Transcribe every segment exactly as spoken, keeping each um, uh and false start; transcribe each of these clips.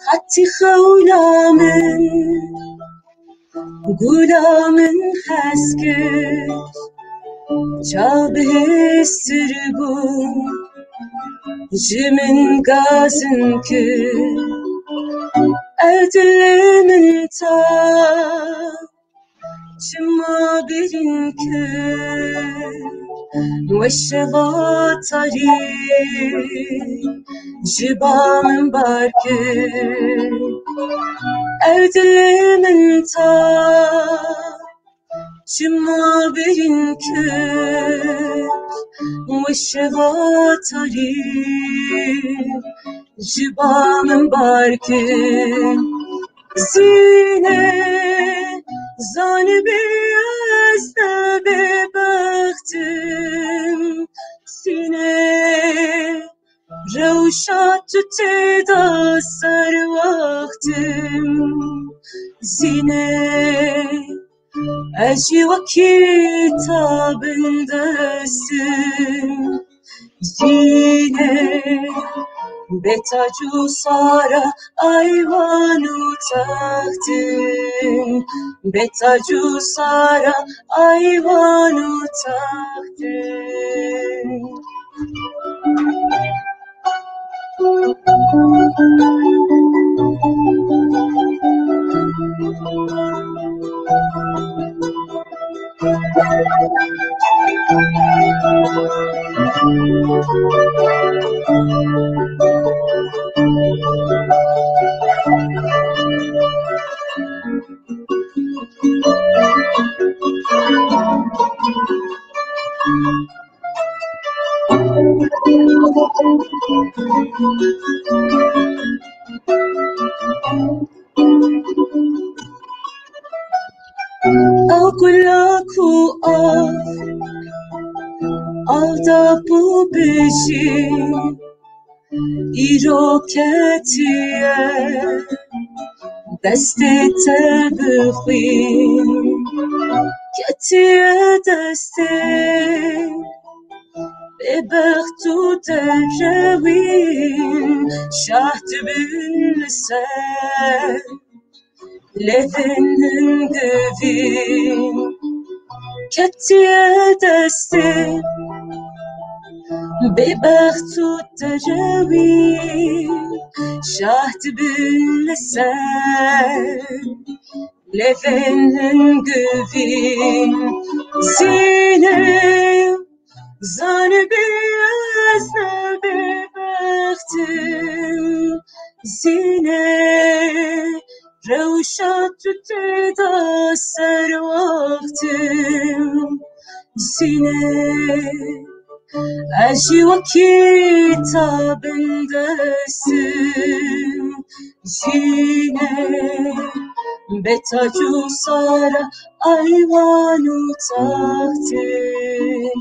Xetî xewla min, gula min hez kir, çav bihêztir bû, ji min gazin kir. Ew dilê min ta çima birîn kir, weşeva tarî ji ba min bar kir. Ew dilê min ta çima birîn kir, weşeva tarî ji ba min bar kir. Zîne, zanibî ez ne bêbext im. Zîne, rewşa tu tê de serwext im. Zîne, ez jî wekî te bindest im. Zîne, bê tac û sara, aywan û text im. Bê tac û sara, aywan û text im. Ew gula ku av av da bû bijî, îro ketiye destê te bi xwîn, ketiye destê bêbext û derewîn. Şaht bin li ser lêvên hingivîn, ketiye destê bêbext û derewîn. Şaht bin li ser lêvên hingivîn. Zîne, zanibî ez ne bêbext im. Zîne, rewşa tu tê de serwext im. Zîne, ez jî wekî te bindest im. Zîne, bê tac û sara, aywan û text im.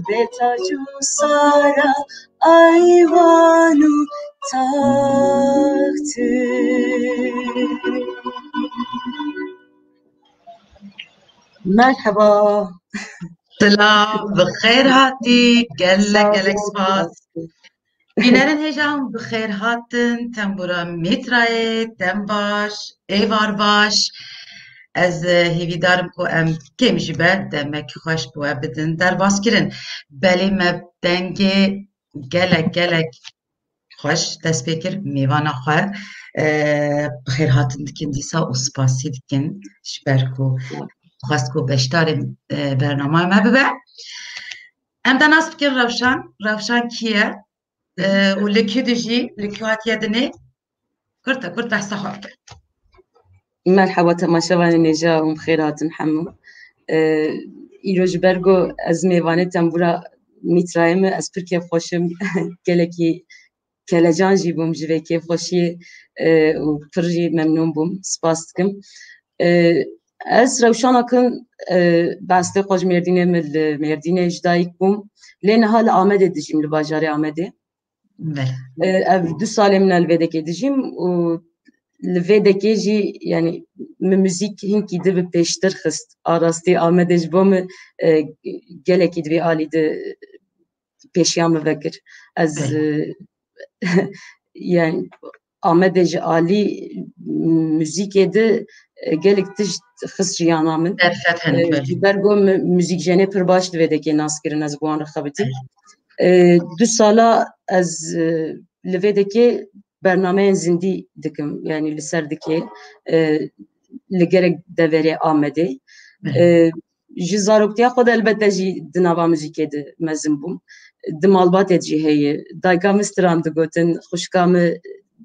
Bê tac û sara, aywan û text im. Merheba. Silav, bi xêr hatî. Gelek, gelek spas. Bînerên hêja, bi xêr hatin. Tembûra Mîtrayê, dem baş, êvar baş. Ez, e, hêvîdar im ku em kêm jî be demek xweş bi we bidin derbas kirin. Belê me dengê gelek, gelek xweş dest pê kir, mêvana xwe, e, bi xêr hatin dikin dîsa û spasî dikin ji ber ku xwest ku beşdarê, e, bernama me bibe. Em de nas bikin Rewşan. Rewşan kî ye? E, û li kî dijî, li kî hatiye dinê? Kurte kurt behsa xwe bike. Merhaba temaşevanên hêja û xêr hatin hemû. E, îro ji ber ku ez mêvanê tembûra Mîtrayê me, ez pir kêfxweş im. Gelekî kelecan jî bûm ji vê kêfxweşiyê, e, û pir jî memnûn bûm. Spas dikim. E, ez Rewşan Akın, e, bi eslê xwe ji Mêrdînê, min li Mêrdînê ji dayik bûm. Lê niha li Amedê dijîm, li bajarê Amedê. Belê. E, ev du salê min e li vê dekê dijîm û li vê dekê jî, yani, min muzîk hinkî di bi pêştir xist. A rastî Amedê ji bo min, e, gelekî di vê alî di pêşiya min vekir. Ez, Belê. e, yani, Amedê ji alî muzîkê di, e, gelek tişt xist jiyana min. Derfet hene, E, belê. Ji ber ku mi-, muzîkjenê pir baş di vê dekê nas kirin, ez bi wan re xebitîm. Belê. E, du sala ez, e, li vê dekê bernameyên zindî dikim, yani li ser dikê, e, li gelek deverê Amedê. Belê. E, ji zaroktiya xwe de elbette jî di nava muzîkê de mezin bûm. Di malbatê de jî heye. Dayika min stran digotin, xwişka min,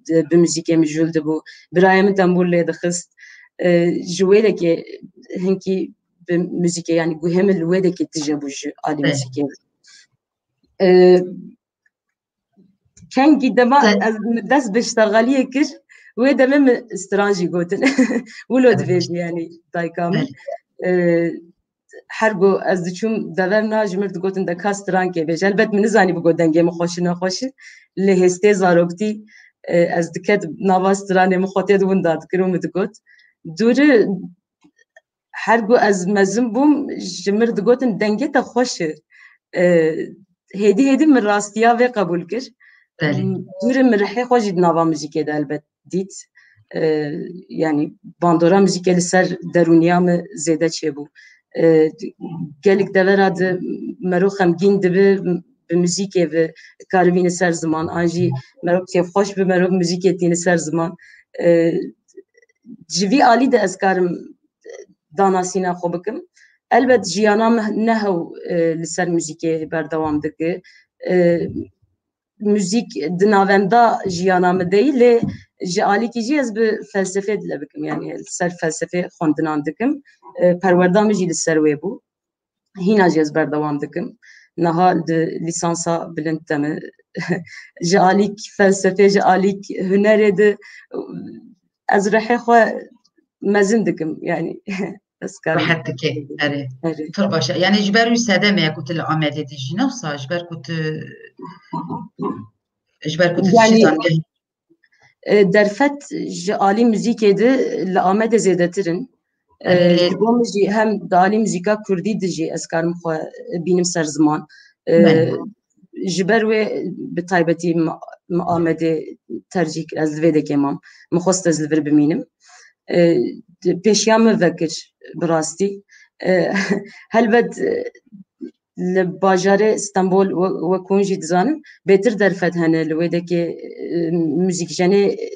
e, bi muzîkê mijûl dibû. Birayê min tembûr lê dixist. E, ji wê dekê hinkî bi muzîkê, yani guhê min li wê dekê tije bû ji alî, Evet. muzîkê. E, Kengî dema Te- ez dest bi ştegaliyê kir, wê demê min stran jî gotin. Wilo Evet. dibêjin, yani, dayika min. Evet. E, her go ez diçûm deverna, ji mir digotin de ka strankê bêje. Elbet min nizanî bi go dengê min xweş e, nexweş e. Lê hêstê zaroktî, e, ez diket nava stranê min xwe tê di winda dikir û min digot. Dûri her go ez mezin bûm, ji mir digotin dengê te xweş e. E, hêdî hêdî min rastiya vê qebûl kir. Belê. Dûrê min rihê xwe jî di nava muzîkê de elbet dît. E, yani bandora muzîkê li ser derûniya min zêde çêbû. E, gelek devera di mero xemgîn dibi, bi muzîkê ve karibîne ser ziman, an jî mero kêfxweş bi mero muzîkê tîne ser ziman. E, ji vî alî de ez karim danasîna xwe bikim. Elbet jiyana min ne hew, e, li ser muzîkê berdewam dike. E, muzîk di navenda jiyana min de ye, lê ji alîkî jî ez bi felsefê dile bikim, yani li ser felsefê xwendinan dikim. E, perwerda min jî li ser wê bû. Hîna jî ez berdewam dikim. Niha di lîsansa bilind de me. Ji alîk felsefê, ji alîk hunerê de ez rihê xwe mezin dikim, yani ez karim. Rehet dike, erê. Erê. Pir baş e. Yani ji ber wî sedemê ye ku tu li Amedê dijî, ne wisa ji ber ku tu, ji ber ku tu Yani, dijî zangehî. E, derfet ji alî muzîkê de li Amedê zêdetir in. E, Erê. Ji bo min jî hem di alî muzîka kurdî de jî ez karim xwe bînim ser ziman. E, Belê. Ji ber wê bi taybetî min, min Amedê tercîh kir, ez li vê dekê mam. Min xwest ez li vir bimînim. E, pêşiya min vekir bi rastî. E, helbet, e, li bajarê Stenbol we-, wek hûn jî dizanin, bêtir derfet hene, li wê dekê, e, muzîkjenê, e,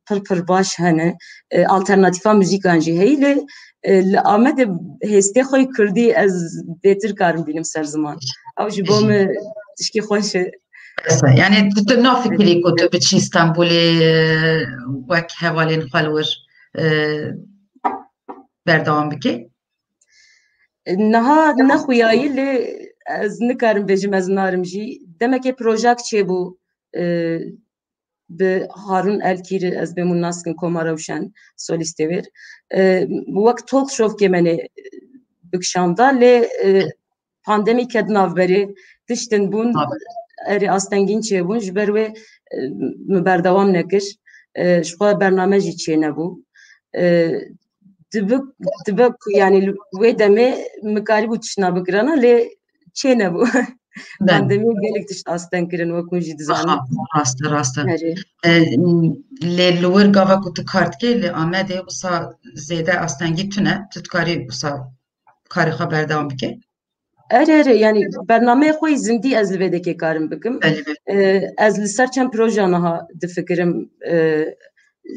pir pir baş hene. E, alternatîfa muzîkan jî heye, lê, e, li Amedê hêstê xwe yê kurdî ez bêtir karim bînim ser ziman. Ew ji bo Jî. min tişkî xweş e. Bes e. Yani tu, tu nafikirî ku tu biçî Stenbolê, e, wek hevalên xwe li wir, e, berdewam bikî? Niha nexuyayî, lê ez nikarim bêjim ez narim jî. Demekê projak çêbû, e, bi Harun Elkîri, ez bêm hûn nas dikin, Koma Rewşen, solîstê wêr. E, wek talk show kêmenê bikişanda, lê, e, pandemî ket navberê, tiştin bûn, Tabii. erê astengîn çêbûn, ji ber wê, e, min berdewam nekir. E, ji xwe bername jî çênebû. E, dibe, dibe ku, yani, li wê demê min karîbû tiştna bikirana, lê çênebû. Belê. Pandemî gelek tişt asteng kirin, wek hûn jî dizanin. Aha, rast e, rast e. Erê. E, lê li wir gava ku tu kar dikê, li Amedê wisa zêde astengî tune, tu dikarî wisa karê xwe berdewam bikê? Erê, erê, yani bernameyê xwe yê zindî ez li vê dekê karim bikim. Belê, belê. E, ez li ser çend proje niha difikirim. E,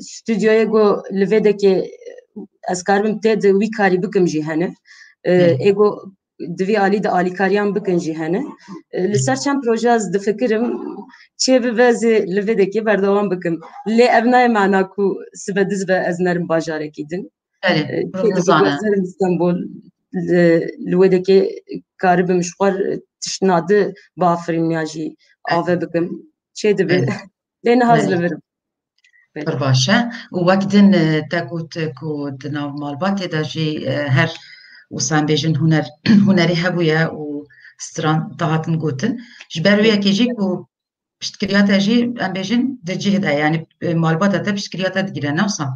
stûdyoyê ku li vê dekê ez karibim tê de wî karî bikim jî hene. E, Belê. Ê ku di vî alî de alîkariyan bikin jî hene. E, li ser çend proje ez difikirim, çê bibe ez ê li vê dekê berdewam bikim. Lê ev nayê mana ku sibe diz be ez nerim bajarekî din. Belê, E, kê dibî ku ez nerim Stenbol, li, li wê dekê karibim ji xwe tiştna di biafirînim ya jî ave bikim. Çê dibe. Belê. Lê niha ez Belê. li vir im. Belê. Pir baş e. Û wek din, e, te got ku di nav malbatê de jî, e, her wisa em bêjin huner, hunerî hebûye û stran dihatin gotin. Ji ber wê yekê jî ku piştgiriya te jî, em bêjin, di cih de, yanî, e, malbata te piştgiriya te digire, ne wisa?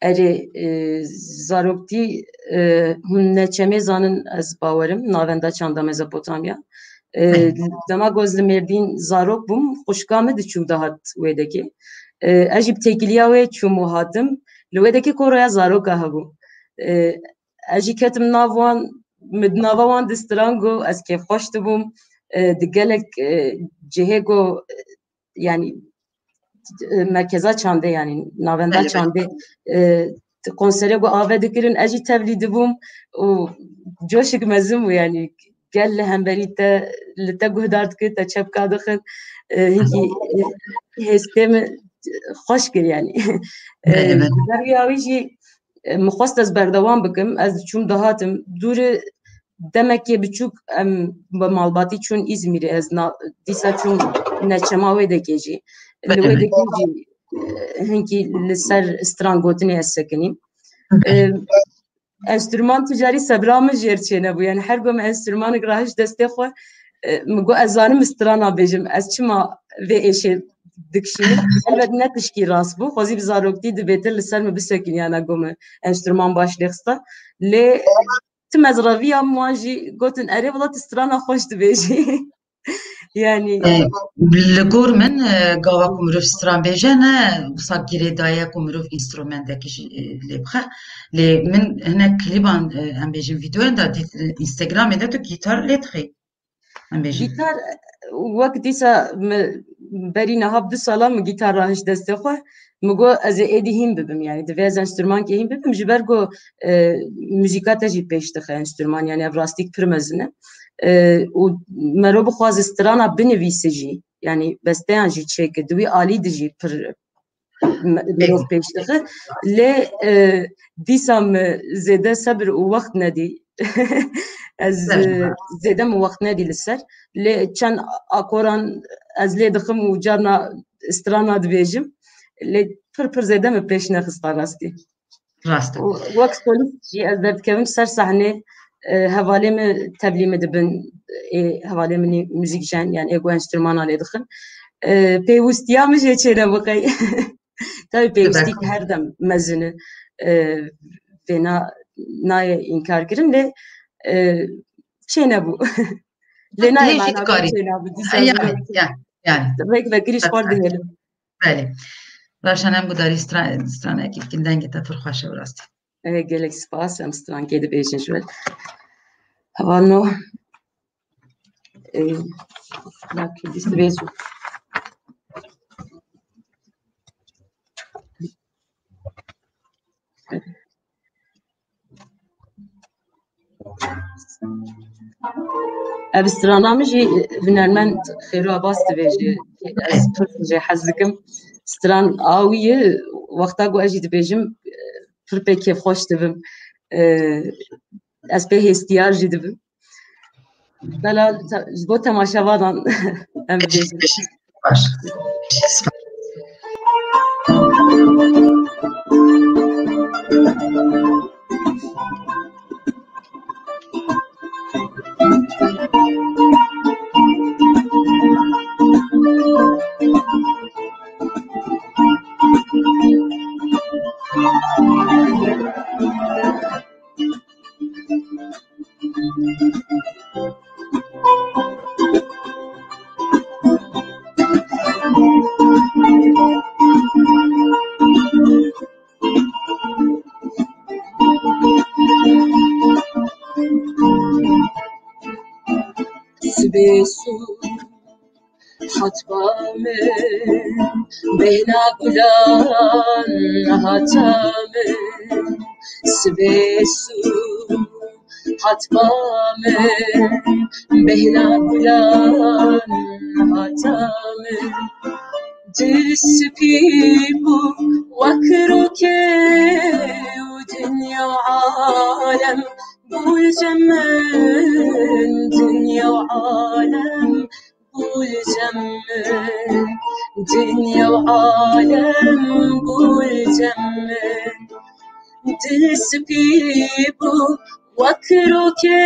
Erê, e, zaroktî, e, hûn neçemê zanin, ez bawerim, navenda çanda Mezopotamya. E, Belê. Dema ku ez li Mêrdîn zarok bûm, xwişka min diçû dihat wê dekê. E, ez jî bi têkiliya wê çûm û hatim. Li wê dekê koroya zaroka hebû. E, ez jî ketim nav wan, min di nava wan di stran got, ez kêfxweş dibûm. E, di gelek, e, cihê got, e, yanî, e, merkeza çandê, yanî navenda Belê, belê. çandê, e, konserê got ave dikirin, ez jî tevlî dibûm û coşik mezin bû, yanî gel li hemberî te, li te guhdar dikir, te çepka dixin, e, hinkî, e, hêstê min xweş kir, yanî. E, Belê, belê. Ji ber wî awî jî, e, min xwest ez berdewam bikim, ez diçûm dihatim. Dûrî demekê biçûk em bi malbatî çûn Îzmîrê, ez na-, dîsa çûm neçema wê dekê jî. Li wê Belê. dekê jî, e, hinkî li ser stran gotinê ez sekinîm. E, enstrûman tu carî sebra min jêr çênebû. Yanî her go min enstrûmanek rahişt destê xwe, e, min got, ez zanim strana bêjim. Ez çima vê êşê dikişînim? Elbet ne tişkî rast bû. Xwezî bi zaroktî dibêtir li ser min bisekiniyana, go min enstrûman baş lêxista. Lê tim ez reviyam wan jî gotin, erê wela tu strana xweş dibêjî. Yanî E, li gor min, e, gava ku mirov stran bêje ne wisa girêdaye ku mirov înstrumendekî jî, e, lê bixe. Lê min hinek klîban, e, em bêjin vîdeoyan de dît, e, Instagramê de tu gîtar lê dixî. Em bêjin. Gîtar, wek dîsa min berî niha bi du sala min gîtar rahişt destê xwe. Min got, ez ê êdî hîn bibim, yanî divê ez enstrûmankê hîn bibim, ji ber ku, e, muzîka te jî pêş dixe enstrûman, yanî ev rastîk pir mezin e. E, û mero bixwaze strana binivîse jî, yanî besteyan jî çêke, di wî alî de jî pir me-, mirov pêş dixe. Lê, e, dîsa min zêde sebir û wext nedî. Ez, Sebir. e, zêde min wext nedî li ser. Lê çend akoran ez lê dixim û carna strana dibêjim. Lê pir pir zêde min pêş nexista rastî. Rast e. Û wek solîst jî ez derdikevim ser sahnê, e, hevalê min tevlî min dibin, ê hevalê min muzîkjen, yanî ê ku enstrûmana lê dixin. E, pêwîstiya min jê çênebû qey. Tabii pêwîstî Belkî. her dem mezin e. E, vêna nayê înkar kirin, lê, e, çênebû. Lê nayê Hê jî mana dikarî. çênebû. Dîsa Yani, yani, yani. Rêk vekirî ji xwe Tabii. dihêlim. Belê. Ravşan, em gudarî stra-, stranekî dikin, dengê te pir xweş e bi rastî. E, gelek spas, em strankê dibêjin ji we. Hevalno, e, ya Kurdî sibê zû. Ev strana min jî hunermend Xêro Abbas dibêje. Ez pir jê hez dikim. Stran a wî ye, wexta ku ez jî dibêjim, pir pê kêfxweş dibim. E, ez pê hêstiyar jî dibim. Bela te-, ji bo temaşevanan em bibêjin. Baş. Sibê sor hat ba min, bêhna gulan hata min. Sibê sor Hat ba min, bêhna gulan hata min. Dil spî bû wek rokê û dinya û alem bû li cem min. Dinya û alem bû li cem min. Dinya û alem bû li cem min. Dil spî bû wek rokê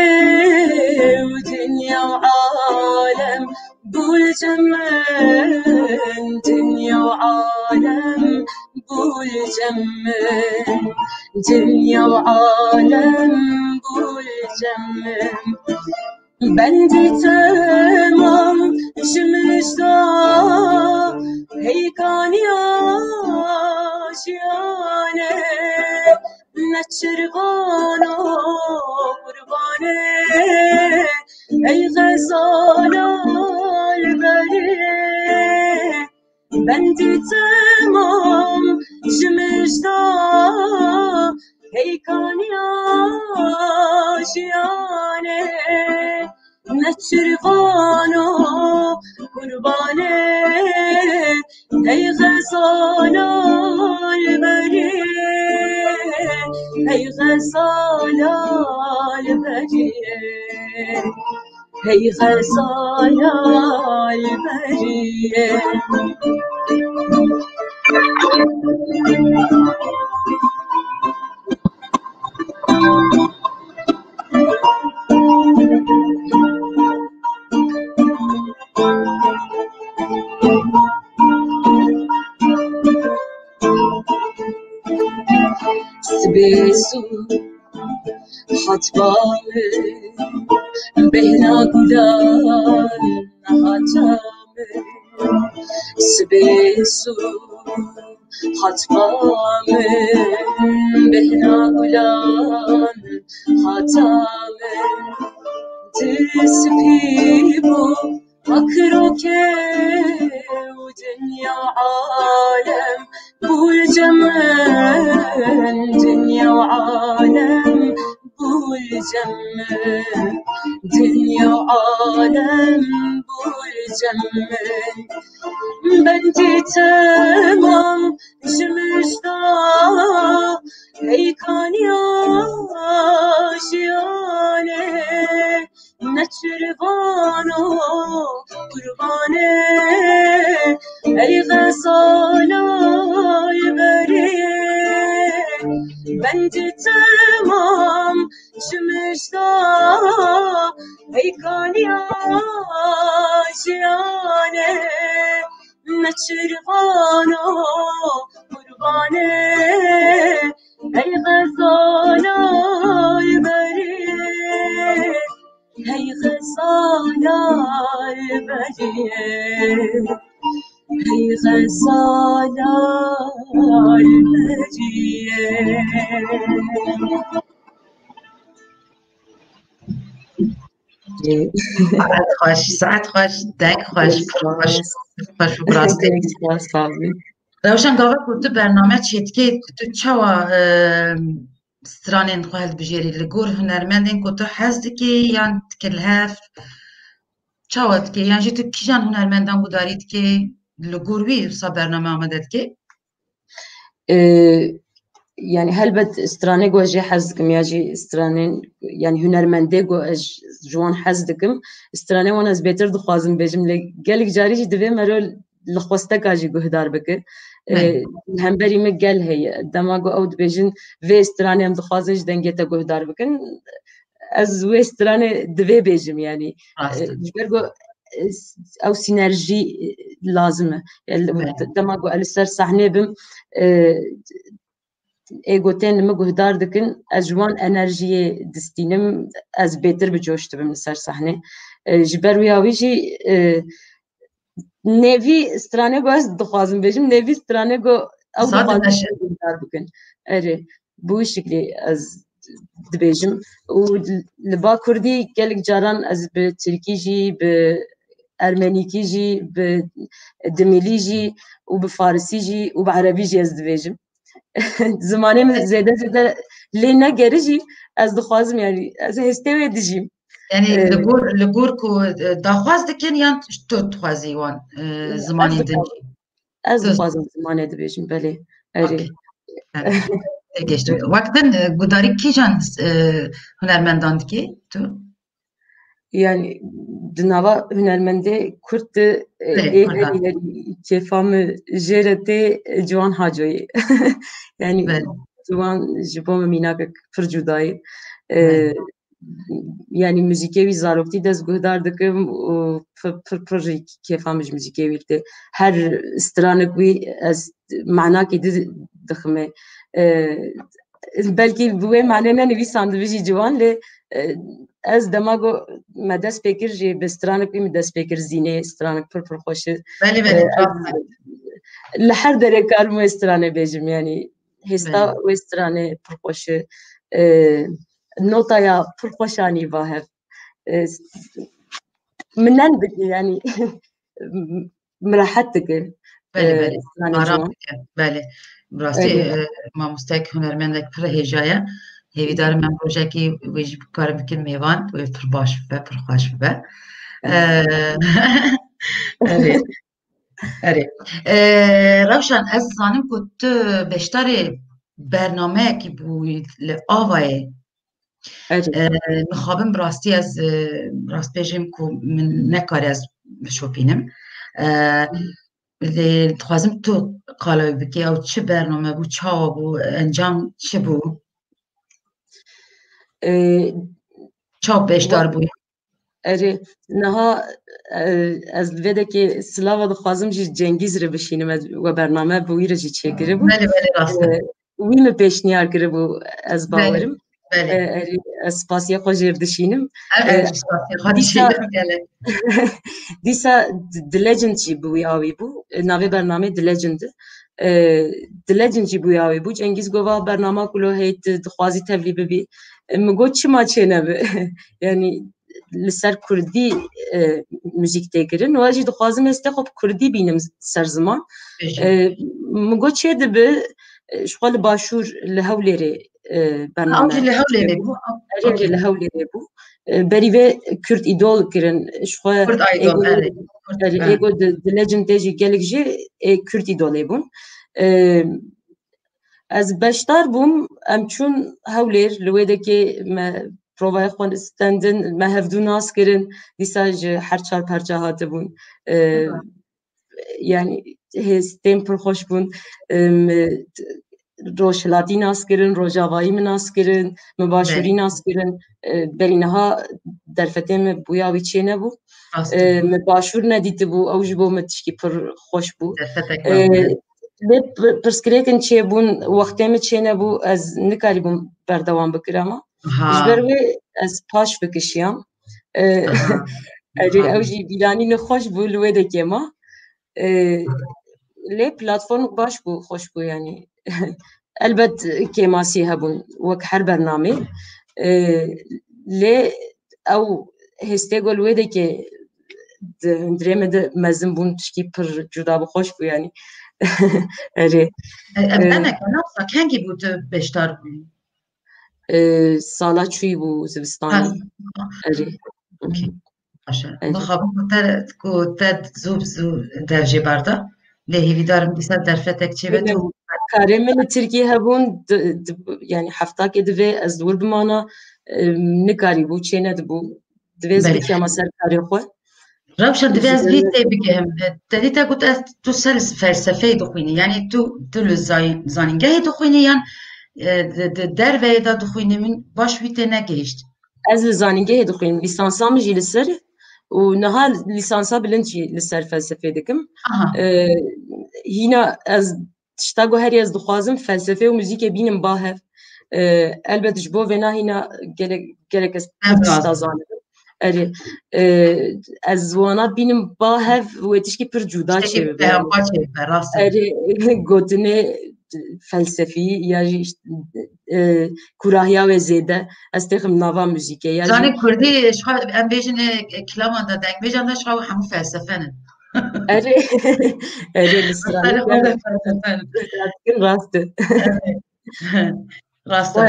û dinya û alem bû li cem min. Dinya û alem bû li cem min. Dinya û alem bû li cem min. Bendî temam ji mijda, heykaniya jiyanê, neçirvano qurbanê, ey xezala li berê. Bendî temam ji mijda, heykaniya jiyanê, neçirvano qurbanê, ey xezala li berê, ey xezala li berê. Hey xezala li beriyê. Sibê zû hat ba min, bêhna gulan hata min. Sibê zû hat ba min, bêhna gulan hata min. Dil spî bû wek rokê û dinya û alem bû li cem min. Dinya û alem bû li cem min. Dinya û alem bû li cem min. Bendî temam ji mijda, heykaniya jiyanê, neçirvano qurbanê, ey xezala li berê. Bendî temam ji mijda, heykaniya jiyanê, neçirvano qurbanê, ey xezala li berê. Hey xezala li beriyê, hey xezala li beriyê. Saet xweş, saet xweş, deng xweş, pir xweş, pir xweş û bi rastî. Spas, spas, spas. Rewşen, gava ku tu bername çêdikê, tu çawa, e, stranên xwe hildibijêrî? Li gor hunermendên ku tu hez dikî yan dike li hev? Çawa dikî? Yan jî tu kîjan hunermendan gudarî dikî? Li gor wî wisa bername amade dikî? E, yani helbet stranê ku ez jê hez dikim ya jî stranên, yani hunermendê ku ez ji wan hez dikim, stranê wan ez bêtir dixwazim bêjim, lê gelek carî jî divê mero li xwesteka jî guhdar bike. E, Evet. Li hemberî min gel heye. Dema ku ew dibêjin, vê stranê em dixwazin ji dengê te guhdar bikin, ez wê stranê divê bêjim, yanî. Rast e, e. Ji ber ku, e, ew sînerjî, e, lazim e. Yani, Evet. Dema ku ez li ser sahnê bim, e, ê ku tên li min guhdar dikin, ez ji wan enerjiyê distînim, ez bêtir bi coş dibim li ser sahnê. E, ji ber wî ya wî jî, e, nêvî stranê ku ez dixwazim bêjim, nêvî stranê ku ew Zaten dixwazin eş- guhdar bikin. Erê, bi wî şiklî ez dibêjim. Û li ba kurdî gelek caran ez bi tirkî jî, bi ermenîkî jî, bi dimilî jî û bi farisî jî û bi erebî jî ez dibêjim. Zimanê min zêde zêde lê negere jî ez dixwazim, yanî ez hêstê wê dijîm. Yanî li gor, li gor ku, e, daxwaz dikin yan tu dixwazî wan, e, zimanên din jî? Ez dixwazim zimanê dibêjim, belê. Erê. Têgihiştim. Wek din, e, gudarî kîjan, e, hunermendan dikî tu? Yanî di nava hunermendê Kurd de, e, ê herî herî kêfa min jê re tê, e, Ciwan Hacoyê. Yanî Ciwan ji bo min mînakek pir cuda ye. E, yanî muzîkê wî zaroktî dest guhdar dikim û pir, pir, pir jî kêfa min ji muzîkê wî tê. Her stranek wî ez manakê di dixime. E, belkî bi wê mane ne nivîsandibî jî Ciwan, lê, e, ez dema ku me dest pê kir jî bi stranek wî min dest pê kir, Zînê, stranek pir pir xweş e. Belê, belê, e, li her derê karim wê stranê bêjim, yanî hêsta wê stranê pir xweş e. E, notaya pir xweş anî va hev. E, min nen dike, yanî min rehet dike. Belê, belê. Aram dike. Belê. Bi rastî, e, mamosteyek hunermendek pir hêja ye. Hêvîdar im em rojekî wê jî bikarin bikin mêvan, wê pir baş bibe, pir xweş bibe. E, erê. Erê. E, Rewşan, ez zanim ku tu beşdarê bernameyekî bûyî li Avayê. Erê. E, mixabin bi rastî ez, e, rast bêjim ku min nekarî ez bişopînim. E, lê dixwazim tu qala wî bikî, ew çi bername bû, çawa bû, encam çi bû? E, çawa beşdar bûyî? Erê, niha, e, ez li vê dekê silava dixwazim jî Cengîz re bişînim, ez we bername bi wî re jî çêkiribû. Belê, belê, rast e. E, wî min pêşniyar kiribû, ez bawerim. Belê. E, erê, ez spasiya xwe jê re dişînim. Ev, e, ev spasiya xwe dişînim, gelek. Dîsa The Legend jî bi wî awî bû. E, navê bernamê The Legend e. E, The Legend jî bi wî awî bû. Cengîz got, va bernama ku lo heyt dixwazî tevlî bibî. E, min got, çima çênebe? Yanî li ser kurdî, e, muzîk tê kirin. Û ez jî dixwazim hêstê xwe bi kurdî bînim ser ziman. E, min got çê dibe, e, ji xwe li Başûr, li Hewlêrê, e, bername. Ew jî li Hewlêrê bû? Erê, erê, li Hewlêrê bû. E, berî vê Kurd Îdol kirin. Ji xwe Kurd Îdol, erê. Erê, ê got The Legend tê jî gelek jê ê Kurd Îdolê bûn. E, Ez beşdar bûm, em çûn Hewlêr, li wê dekê me provaya xwe stendin, me hevdû nas kirin, dîsa ji her çar perça hatibûn. E, yanî hêstên pir xweş bûn. E, me rojhilatî nas kirin, rojavayî min nas kirin, me başûrî nas kirin. E, berî niha derfetê me bûya wî çênebû. E, me başûr nedîtibû, ew ji bo me tişkî pir xweş bû. E, lê pi-, pirsgirêkin çêbûn, wextê min çênebû, ez nikarîbûm berdewam bikirama. Ji ber wê ez paş bikişiyam. E, erê, ew jî bîranîne xweş bû, li wê dekê ma. E, lê platformek baş bû, xweş bû yanî. Elbet kêmasî hebûn, wek her bernamê. E, lê ew hêstê ku li wê dekê di hundirê me de mezin bûn, tişkî pir cuda bû, xweş bû yanî. Erê. E, em, e, demeke navsa kengî bû tu beşdar bûyî? E, sala çûyî bû zivistanê. Ha. Erê. Okey. Baş e. Erê. Mixabin ku te, ku te zû bi zû dev jê berda. Lê hêvîdar im dîsa derfetek çêbe tu. Karê min li Tirkiyê hebûn, di, di, yanî heftakê divê ez li wir bimana, e, nikarîbû, çênedibû. Divê ez bikiyama ser karê xwe. Rewşa, divê ez vî tê bigihim. Te dî te got ez, tu ser felsefeyê dixwînî. Yanî tu, tu li zay-, zanîngehê dixwînî yan, e, di, di derveyê de dixwînî, min baş wî tê negihişt. Ez li zanîngehê dixwînim. Lîsansa min jî li ser û niha lîsansa bilind jî li ser felsefê dikim. Aha. E, hîna ez tişta ku herî ez dixwazim felsefê û muzîkê bînim ba hev. E, elbet ji bo vêna hîna gelek, gelek ez pir tişta zanim. Erê, e, ez wana bînim ba hev wê tişkî pir cuda çêbibe. Erê, gotinê felsefî ya jî, e, kurahiya wê zêde. Ez têxim nava muzîkê. Zanî kurdî, ji xwe em bêjin, e, kilaman de, dengbêjan de ji xwe hemû felsefe ne. Erê, erê, li stranê de rast e. Rast e.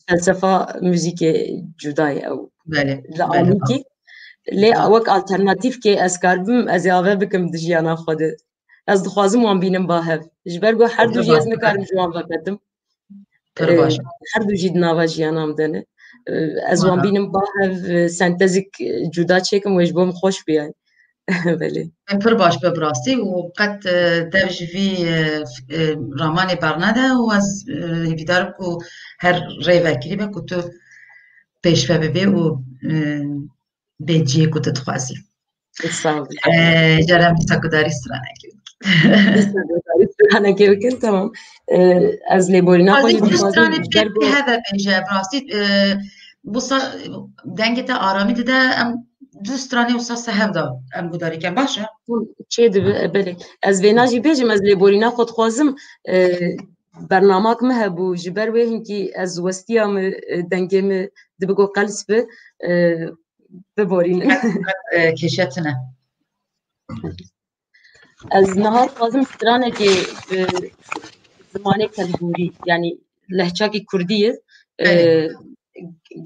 Felsefa muzîkê cuda ye ew. Belê, li belê. Amîkî. Lê wek alternatîfkê ez karibim, ez ê ave bikim di jiyana xwe de. Ez dixwazim wan bînim ba hev. Ji ber ku her du jî ez nikarim ji wan veqetim. Pir baş. Her du jî di nava jiyana min de ne. Ez wan bînim ba hev, sentezek cuda çêkim, wê ji bo min xweş bû yani. Belê. Pir baş be bi rastî û qet, e, dev ji vî, e, f-, e, ramanê bernede û ez, e, hêvîdar im ku her rê vekirî be ku tu pêşve bibê û, e, bê cihê ku tu dixwazî. Sağ ol. E, Ceren, dîsa gudarî stranekê bikin. Dîsa gudarî stranekê bikin, tamam. E, ez lêborîna xwe jî dixwazim. Stranê pê pê heve bêje, bi rastî, e, wisa dengê te aramî dide, em du stranê wisa se hev de em gudarî ken, baş e? Çê dibe, e, belê. Ez vêna jî bêjim, ez lêborîna xwe dixwazim, e, bernamak min hebû, ji ber wê hinkî ez westiya min, e, dengê min dibe ku qels be, e, biborînin. E, kêşe tune. Ez niha dixwazim stranekê bi zimanê kelhûrî, yanî lehçakî kurdî ye, e,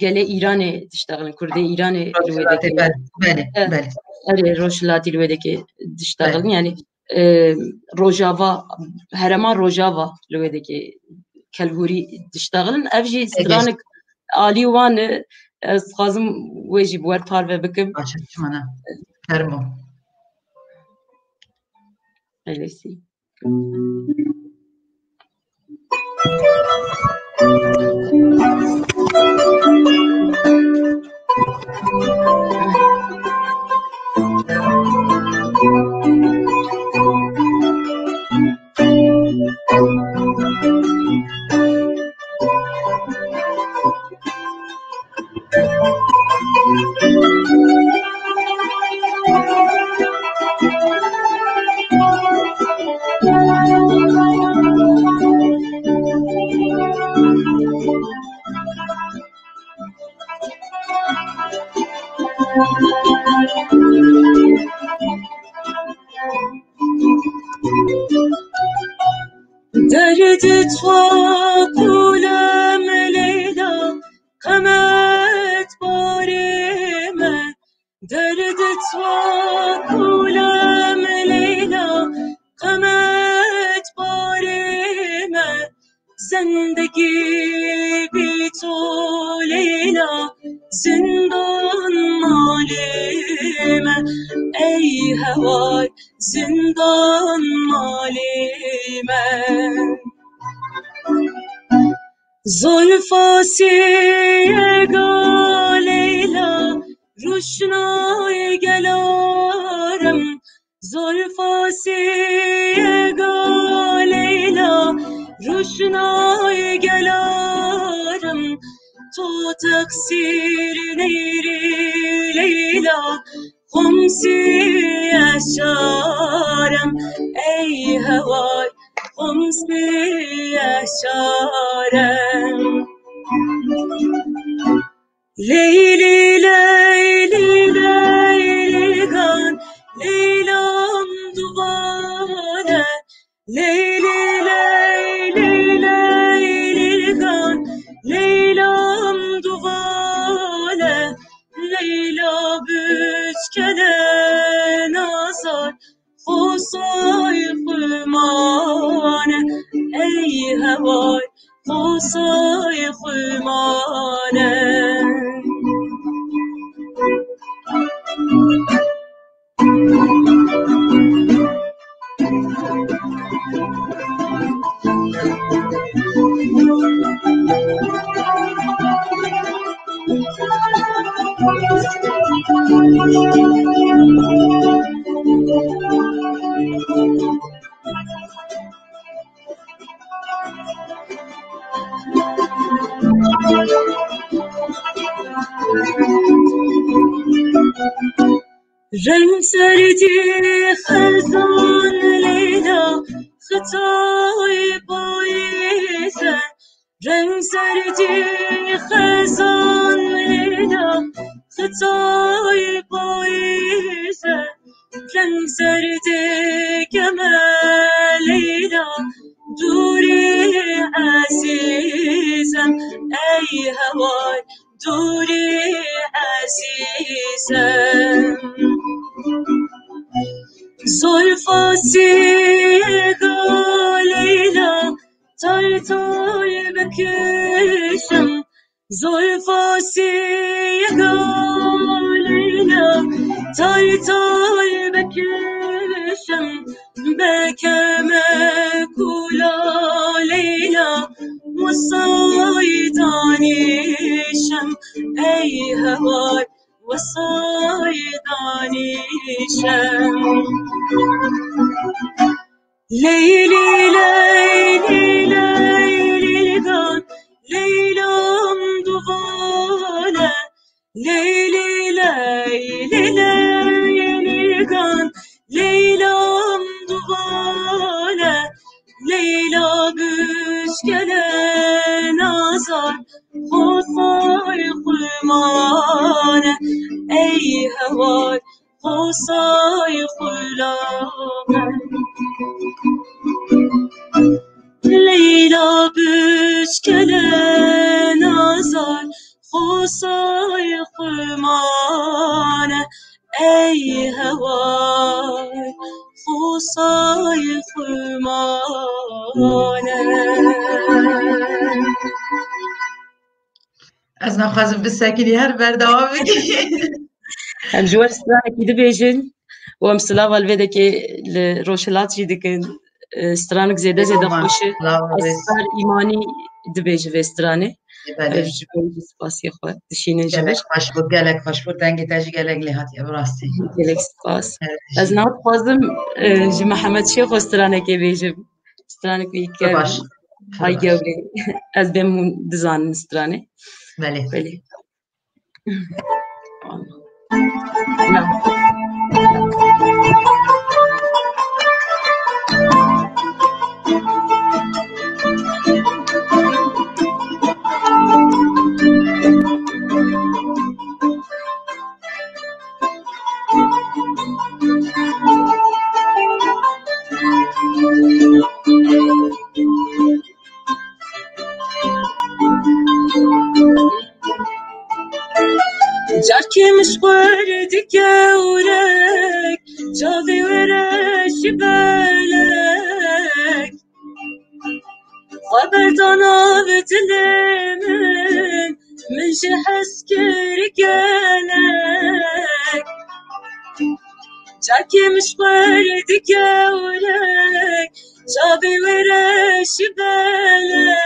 gelê Îranê diştexilin, kurdê Îranê li wê dekê. Belê, belê. Erê, Rojhilatî li wê dekê diştexilin, yanî, e, Rojava, herêma Rojava li wê dekê kelhûrî diştexilin. Ev jî stranek alî wan e, ez dixwazim wê jî bi we parve bikim. Baş e, çima ne? Fermo. Elêsî. Derdê çakulem Leyla, qemet barê me. Derdê çakulem Leyla, qemet barê me. Zindegî bî to Leyla, zindan malê me. Ey hewar, zindan malê me. Zolfa sêga Leyla, ruşnayê gelarem. Zolfa sêga Leyla, ruşnayê gelarem. To teqsîr neyre Leyla, Xomsî eşarem, ey heway, Xomsî eşarem. Leylî, leylî, leylîgan, Leylam duvane, Leylî, leylî, leylîgan, Leylam duvale, Leyla biçkele nazar, xosay xumane, ey heway, xosay xumane. Reng serdî xezan Leyla, xitayê payîz e. Reng serdî xezan Leyla, xitayê payîz e. Deng ser dike me Leyla, dûrî ezîzim, ey hewar, dûrî ezîzim. Zolfa siyega Leyla, tay tay bikişim, Zolfa siyega Leyla, tay tay bikişim, beke me kula Leyla, wesay danîşim, ey hewar, wesay danîşim. Leyli, leyli, leyli gan, Leylam duvale. Leyli, leyli, leyli gan, Leylam duvale. Leyla bişkele nazar, xosay xumane. Ey hewar, Qosay xulame. Leyla bişkele nazar, qosay xumane. Ey hewar, qosay xumane. Ez naxwazim bisekinî, her berdewam bikî. Em ji we stranekî dibêjin û em silava li vê dekê li Rojhilat jî dikin. E, stranek zêde zêde xweş e. Ez star îmanî dibêjim vê stranê. Belê. Ev ji bo jî spasiyê xwe dişînin ji vir. Gelek xweş bû, gelek xweş bû. Dengê te jî gelek lê hatiye, bi rastî. Gelek spas. Evet. Ez niha dixwazim, e, ji Mihemed Şêxo stranekê bêjim. Stranek wî kevn. Baş. Ay gewrê. Ez bêm hûn dizanin stranê. Belê. Belê. Carkê min ji xwe re dike ûrek, çavê were ji belek. Xwe berda nav dilê min, min ji hez kir gelek. Çavkê min ji xwe re dike ûrek, çavê were ji belek.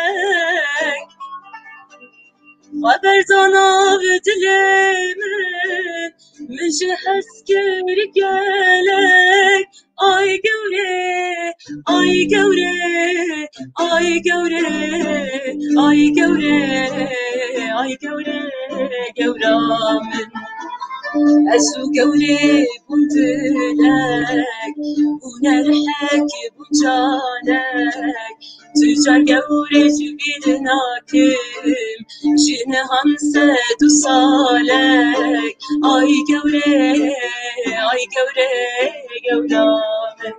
Xwe berda nav dilê min, min ji hez kir gelek. Ay gewre, ay gewre, ay gewre, ay gewre, ay gewre, gewra min. Ez û gewrê bûn dilek, bûn erhek, bûn canek. Tu car gewrê ji bîr nakim, ji nihan sed û salek. Ay gewrê, ay gewrê, gewra min.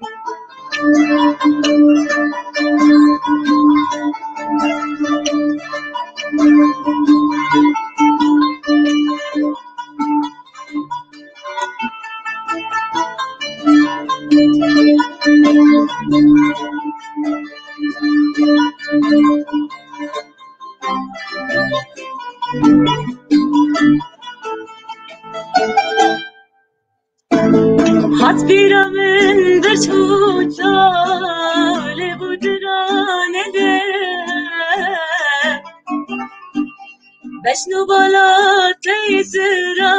Hat bîra min birç û çalê bû dirane lê. Beşn û bala tey zira,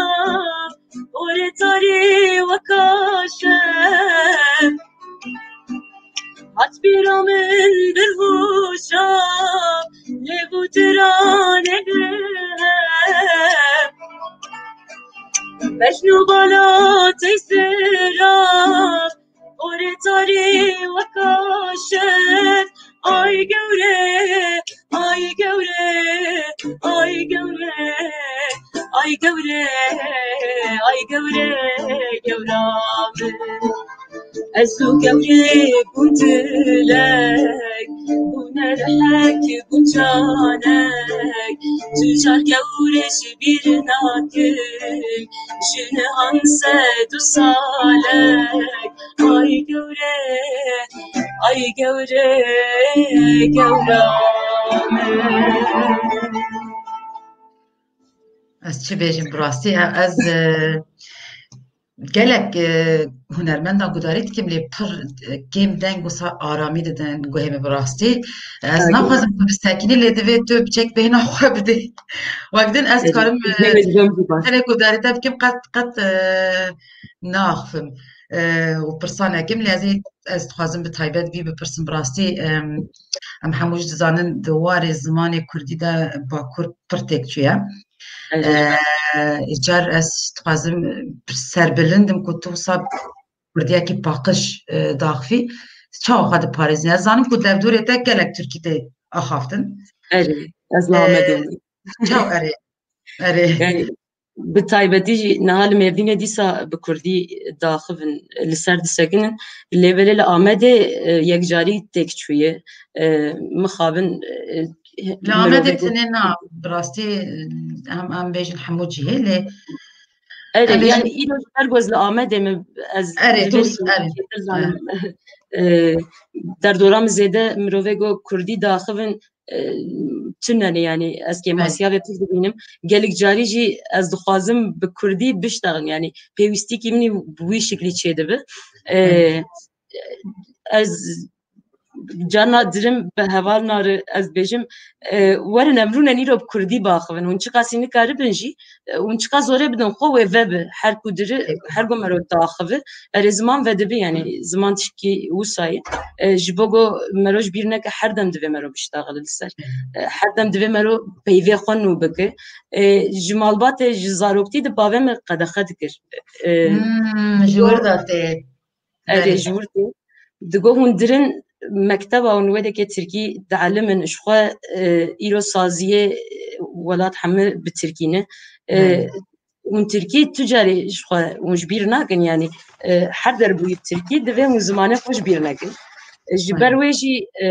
orê tarî weka şev. Hat bîra min bir hûşa, lê bû dirane lê. Beşn û bala tey zira, orê tarî weka şev. Ay gewre, ay gewre, ay gewre, ay gewre, ay gewre, gewra. Ez û gewrê gundilek, bûne rihek guncanek, tu car gewrê ji bîr nakim, ji nihan sed û salek. Ay gewre, ay gewre, gewra min. Ez çi bêjim, bi rastî, e, ez, e, gelek, e, hunermenda gudarî dikim, lê pir, e, kêm deng wisa aramî didin guhê min, bi rastî. Ez naxwazim tu bisekinî, lê divê tu biçek bêhna xwe bidê. Wek din ez dikarim, e, tenê gudarî te bikim, qet, qet, e, naxifim. E, û pirsa nekim, lê ez ê, ez dixwazim bi taybet vî bipirsim, bi rastî, em, em hemû jî dizanin di warê zimanê kurdî de Bakur pir têk çûye. Îcar ez dixwazim serbilind im ku tu wisa kurdiyekî paqij, e, daxivî. Çawa xwe diparêzî? Ez zanim ku derdorê te gelek tirkî tê axaftin. Erê, ez li Amedê me. Çaw erê? Erê. Yani, bi taybetî jî niha li Mêrdînê dîsa bi kurdî daxivin, li ser disekinin. Lê belê li Amedê, e, yekcarî têk çûye. E, mixabin, e, Li Amedê tenê na, bi rastî, em, em bêjin hemû cihê, lê Erê, em bêjin yani îro ji ber ku ez li Amedê me, ez Erê, dost, erê. Zanim. E, derdora min zêde mirovê ku kurdî daxivin, e, tune ne, yani ez kêmasiya vê pir dibînim. Gelek carî jî ez dixwazim bi kurdî biştexin, yani pêwîstîkî min ê bi wî şiklî çêdibe. E, ez carna dirim bi heval nari ez bêjim, e, werin em rûnen îro bi kurdî baxivin. Hûn çiqasî nikaribin jî, e, hûn çiqas zorê bidin xwe wê vebi. Her ku diri, her ku mero daxivi, erê ziman vedibi, yani ziman tişkî wisa ye. E, ji bo ku mero ji bîr neke, her dem divê mero biştaxile li ser. E, her dem divê mero peyvê xwe nû bike. E, ji malbatê, ji zaroktî de bavê min qedexe dikir. E, Hmm, ji wir de tê. Erê, ji wir tê. Digo hûn dirin mekteba hûn wê deke tirkî dielimin, ji xwe, e, îro saziyê, e, welat hemû bi tirkî ne. E, hûn tirkî tu carî ji xwe hûn ji bîr nakin, yani, e, her derbûyî tirkî divê hûn zimanê xwe ji bîr nekin. E, ji ber wê jî, e,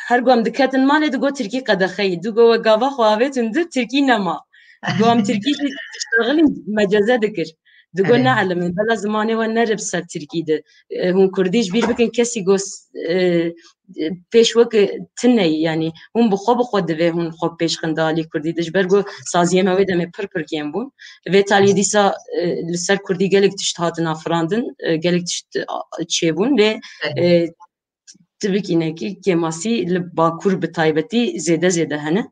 her ku em diketin malê, digo tirkî qedexeyî. Digo we gava xwe avêtin di, tirkî nema. Digo em tirkî jî diştexilin, meceze dikir. Digo ne elimin, bela zimanê we nere bi ser tirkî de. E, hûn kurdî ji bîr bikin, kesî go s-, e, e, pêş weke tune ye, yani hûn bi xwe bi xwe divê hûn xwe pêş xin di alî kurdî de. Ji ber ku saziyê me wê demê pir pir kêm bûn. Vê talî dîsa, e, li ser kurdî gelek tişt hatin afirandin, e, gelek tişt, a, çêbûn, lê, e, tibikînekî kêmasî li Bakur bi taybetî zêde zêde hene.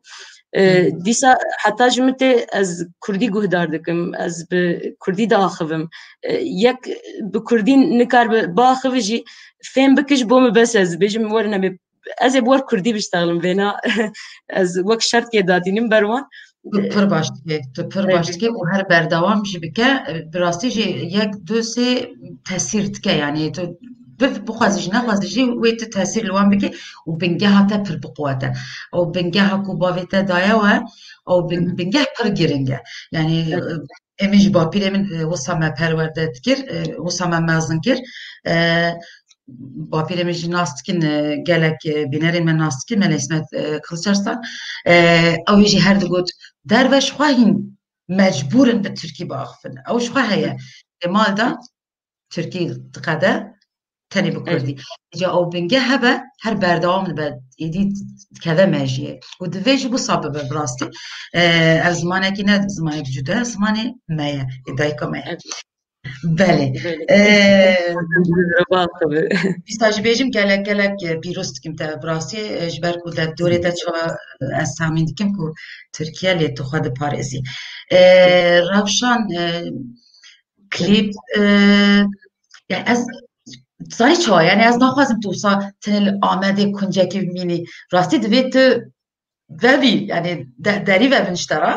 E, dîsa heta ji min tê ez kurdî guhdar dikim, ez bi kurdî diaxivim. E, yek bi kurdî nikaribe biaxive jî fêm bike ji bo min bes e, ez bêjim werin em ê, ez ê bi we re kurdî biştexlim vêna ez wek şertke datînim ber wan. Tu pir baş dikê, tu pir baş dikê û her berdewam jî bike. Bi rastî jî yek du sê tesîr dike, yani tu bi-, bixwazî jî nexwazî jî wê tu tesîr li wan bikî û bingeha te pir biquwete. Ew bingeha ku bavê te daye we, ew bin-, bingeh pir giring e. Yani, e, em ji bapîrê min, e, wisa me perwerde dikir, e, wisa me mezin kir. E, bapîrê min jî nas dikin, e, gelek, e, bînerên me nas dikin, Mele Îsmet, e, Kılıçarslan. E, ew jî her digot, derve ji xwe hîn mecbûr in bi tirkî biaxifin. Ew ji xwe heye. Lê mal de tirkî diqede, tenê bi kurdî. Îca ew binge hebe, her berdewam dibe, êdî dikeve mejiyê. Û divê jî wisa bibe bi rastî. E, ev zimanekî ne zimanek cuda, zimanê me ye, ê dayika me ye. Belê. Belê. Ee, Reba tabii. Dîsa jî bêjim gelek gelek, e, pîroz dikim te bi rastî, e, ji ber ku de dorê te çawa, e, ez tahmîn dikim ku Tirkiye lê tu xwe diparêzî. E, Rewşan, e, klîp, e, ya ez zanî çawa, yani ez naxwazim tu wisa tenê li Amedê kuncekî bimînî. Rastî divê tu vevî, yani de-, derî vevin ji te re.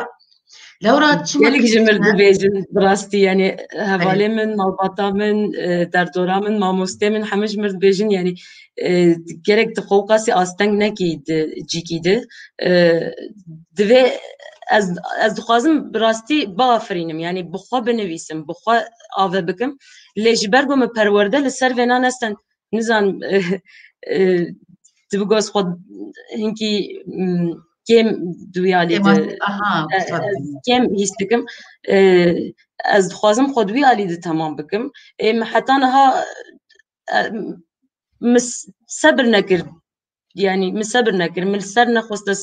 Lewra çima Gelek ji mir dibêjin bi rastî, yani hevalê min, malbata min, e, derdora min, mamostê min, hemû ji mir dibêjin, yani, e, gerek tu xwe qasî asteng nekî di cîkî de. E, divê ez, ez dixwazim bi rastî biafirînim, yani bi xwe binivîsim, bi xwe ave bikim. Lê ji ber ku min perwerde li ser vêna nesten, nizanim, e, e, tu bi goz xwe hinkî, mm, kêm di wî alî de, Aha, e, qismet ez kêm hîs dikim. E, ez dixwazim xwe di wî alî de temam bikim. Ê, min heta niha, e, min s-, sebir nekir. Yani min sebir nekir. Min li ser nexwest ez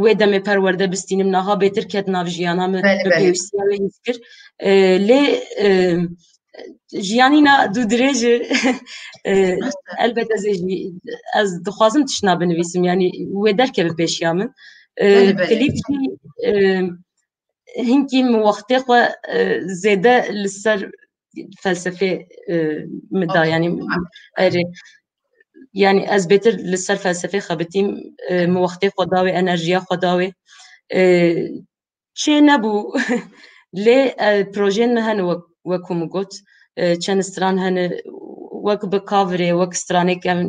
wê demê perwerde bistînim. Niha bêtir ket nav jiyana min, Belê, min belê. pêwîstiya wê hîs kir. E, lê, e, jiyanîna dû dirêj e. E, elbet ez ê jî, ez dixwazim tiştna binivîsim. Yani wê derkeve pêşiya min. E, Belê, belê. Klîp jî, e, hinkî min wextê xwe, e, zêde li ser felsefê, e, min da, Okey. yani, erê, yani ez bêtir li ser felsefê xebitîm, e, min wextê xwe da wê, enerjiya xwe da wê. E, çê nebû. Lê, e, projeyên min hene wek, wek ku min got, e, çend stran hene wek bi coverê, wek stranêk em,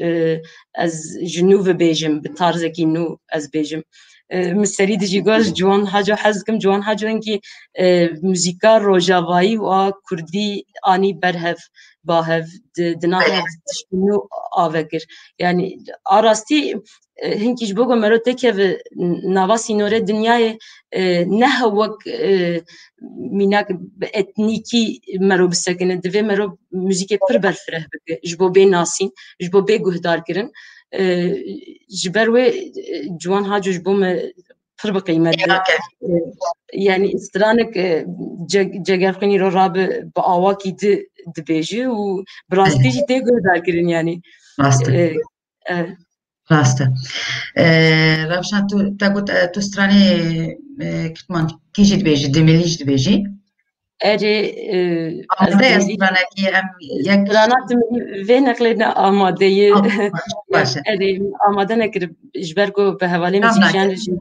e, ez ji nû bibêjim, bi tarzekî nû ez bêjim. E, min serî dijî got, ji Ciwan Haco hez dikim. Ciwan Haco hinkî, e, muzîka rojavayî û a kurdî anî ber hev, ba hev, di, di nav hev tiştî nû ave kir. Yani a rastî, e, hinkî ji bo ku mero têkeve nava sînorê dinyayê, e, ne hew wek, e, mînak bi etnîkî mero bisekine. Divê mero muzîkê pir berfireh bike ji bo bê nasîn, ji bo bê guhdar kirin. E, ji ber wê, e, Ciwan Haco ji bo me pir bi qîmet e. Êrake. E, yani stranek, e, ce-, Cegerxwînî ro rabe bi awakî di dibêje û bi rastî jî tê guhdar kirin yani. Rast e. E, e, Rast e. E, Rewşan, tu, te got, e, tu stranê, e, kirmankî jî dibêjî, dimilî jî dibêjî. Erê, e, Amade ye ez dimilî stranekî em yek Strana dimilî vê neqlê ne amade ye. Tamam, baş e. Erê, amade nekirib ji ber ku bi hevalê Tamam, muzîkjan nake. re jî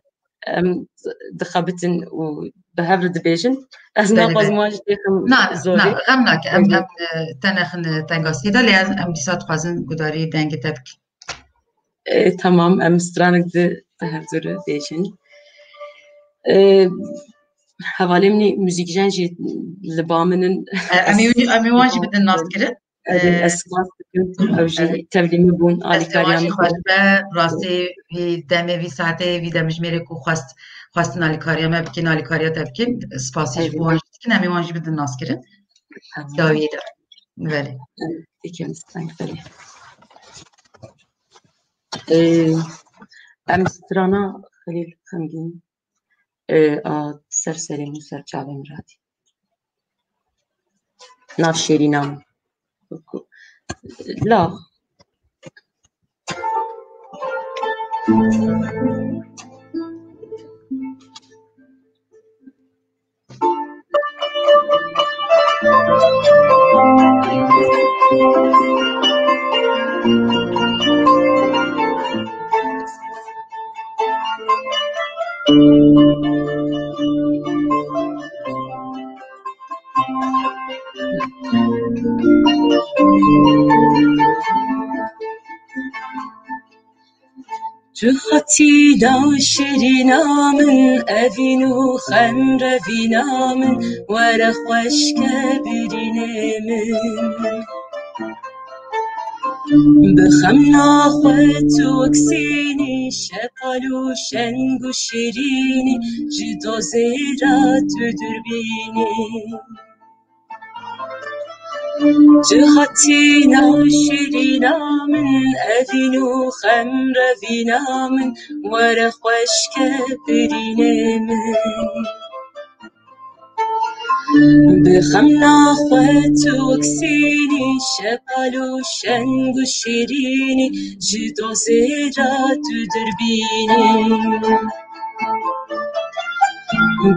em dixebitin û bi hev re dibêjin. Ez Belê, naxwazim belê. wan jî têxim Na, zorê. na, xem nake. Em, Belê. em, e, te nexin, e, tengasiyê de, lê em, em dîsa dixwazin gudarî dengê te bikin. E, tamam, em stranek di, di hev zor bêjin. E, hevalê min ê muzîkjen jî li ba min in. E, em ê, em ê wan jî bidin nas kirin. E, ez spas dikim. Ew jî tevlî min bûn, alîkariya min. Xweş be, rastî vî demê, vî saetê, vî demjimêrê ku xwest, xwestin alîkariya me bikin, alîkariya te bikin. Spasî ji bo wan jî dikin, em ê wan jî bidin nas kirin. Tamam. Dawiyê de. Belê. Dikim, sanki belê. Ee, em strana Xelîl Xemgîn, ee, a ser serê min, ser çavê min radî. Nav şêrîna min. La. Tu hatî da şêrîna min, evîn û xem revîna min, were xweşke birînê min. Bi xem naxwe tu wek sînî, şepal û şeng û şêrînî, ji dozê re tu dûrbînî. Tu hatî nav şêrîna min, evîn û xem revîna min, were xweşke birînê min. Bi xem naxwe tu wek sînî, şepal û şeng û şêrînî, ji dozê re tu dûrbînî.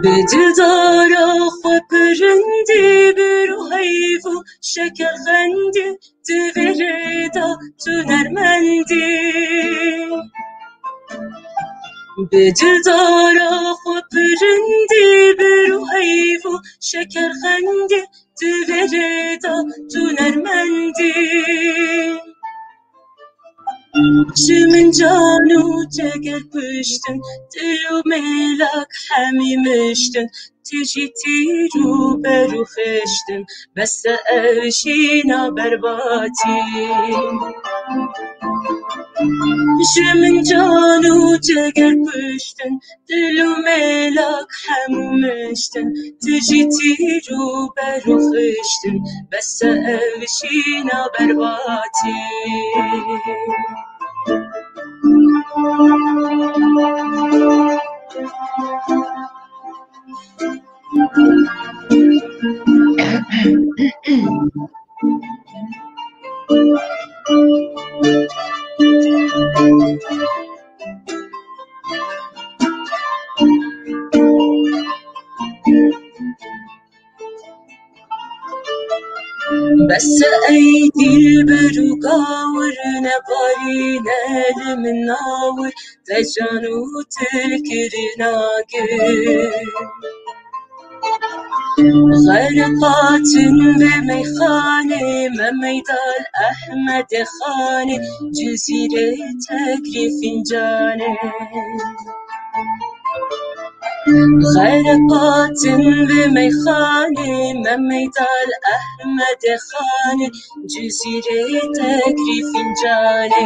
Bi dildara xwe pirindî, bi rû heyv û şeker xendî, di vê rê de tu nermendî. Bi dildara xwe pirindî, bir û heyv û şekerxendî, di vê rê de tu nermendî. Ji min can û ceger kuştin, dil û mêlak hemî miştin, tu jî tîr û ber û xiştin, bes e ev jîna berbatî. Ji min can û ceger kuştin, dil û mêlak hemû miştin, tu jî tîr û ber û xiştin, bes e ev jîna berbatî. Bes e ey dilber û gawir, nebarîne li min nawir, te can û dil kirina gir. Xeriqatin vê meyxanê, me meydal Ehmedê Xanê, Cizîrê tekrî fîncanê. Xeriqatin vê meyxanê, me meydal Ehmedê Xanê, Cizîrê tekrî fîncanê.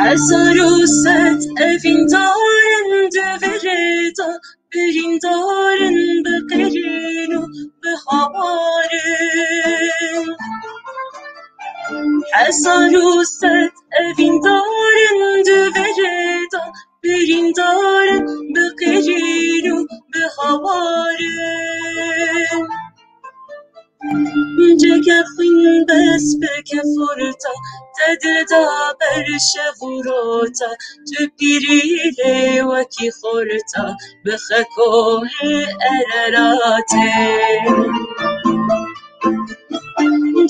Hezar û sed evîndarin di vê rê de, birîndarin bi qîrîn û bi hawarin. Hezar û sed evîndarin di vê rê de, birîndarin bi qîrîn û bi hawarin. Ceger xwîn bes bike forta, te dil da ber şev û rota, tu pîrî lê wekî xorta, bixe kohê Ereratê.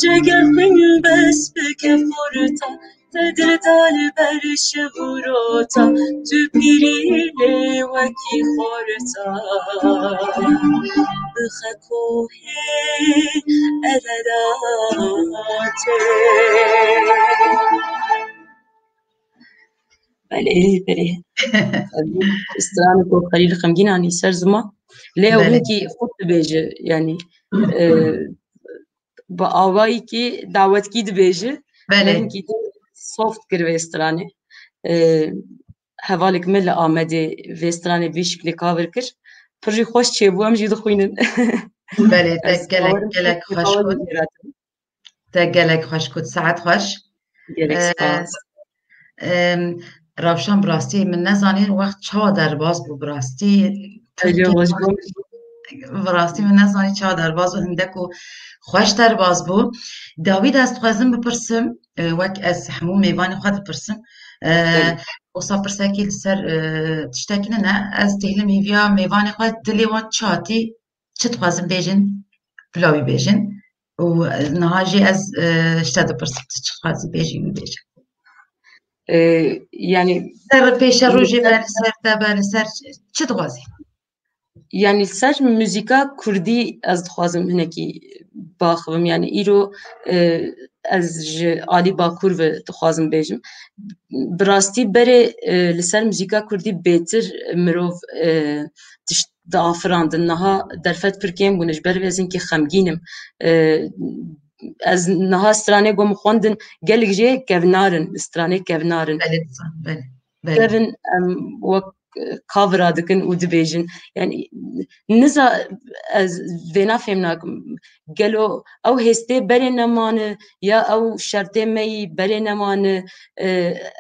Ceger xwîn bes bike forta, te dil da li ber şev û rota, tu pîrî lê wekî xorta, bixe kohê Ereratê. Belê, belê. Stranê ku Xelîl Xemgîn anî ser ziman. Lê ew Belê. hinkî xurt dibêje, yanî, e, bi awayekî dawetkî dibêje. Belê. Hinkî soft kir vê stranê. E, hevalek min li Amedê vê stranê bi vî şiklê cover kir. Pir jî xweş çêbû, em jî dixwînin. Belê, te Ez gelek, kawerim gelek xweş xweş kot. Te gelek xweş got, saet xweş. Gelek Ee, spas. em, Ravşan, bi rastî min nezanî wext çawa derbas bû, bi rastî Alo, Tirkî hoş bû. Bi rastî min nezanî çawa derbas bû, hindek û xweş derbas bû. Dawî de ez dixwazim bipirsim, e, wek ez hemû mêvanê xwe dipirsim. E, Belê. Wisa pirsekî li ser, e, tiştekî nine, ez dihêlim hêviya mêvanê xwe, dilê wan çi hatî, çi dixwazin bêjin, bila wî bêjin. Û, e, niha jî ez, e, ji te dipirsim, tu çi dixwazî bêjî, wî bêjin. E, yanî Ser pêşerojê me, li ser te be, li ser çi dixwazî? Yanî li ser muzîka kurdî ez dixwazim hinekî baxivim. Yanî îro, e, ez ji alî Bakur ve dixwazim bêjim. Bi rastî berê, e, li ser muzîka kurdî bêtir mirov, e, tişt diafirandin. Niha derfet pir kêm bûne, ji ber vê ez hinkî xemgîn im. E, ez niha stranê ku min xwendin, gelek jê kevnar in, stranê kevnar in. Belê, belê, belê. Kevin, em wek, e, cover-a dikin û dibêjin. Yanî, niza ez vêna fêm nakim. Gelo ew hêstê berê nemane ya ew şertê me yî berê nemane? E,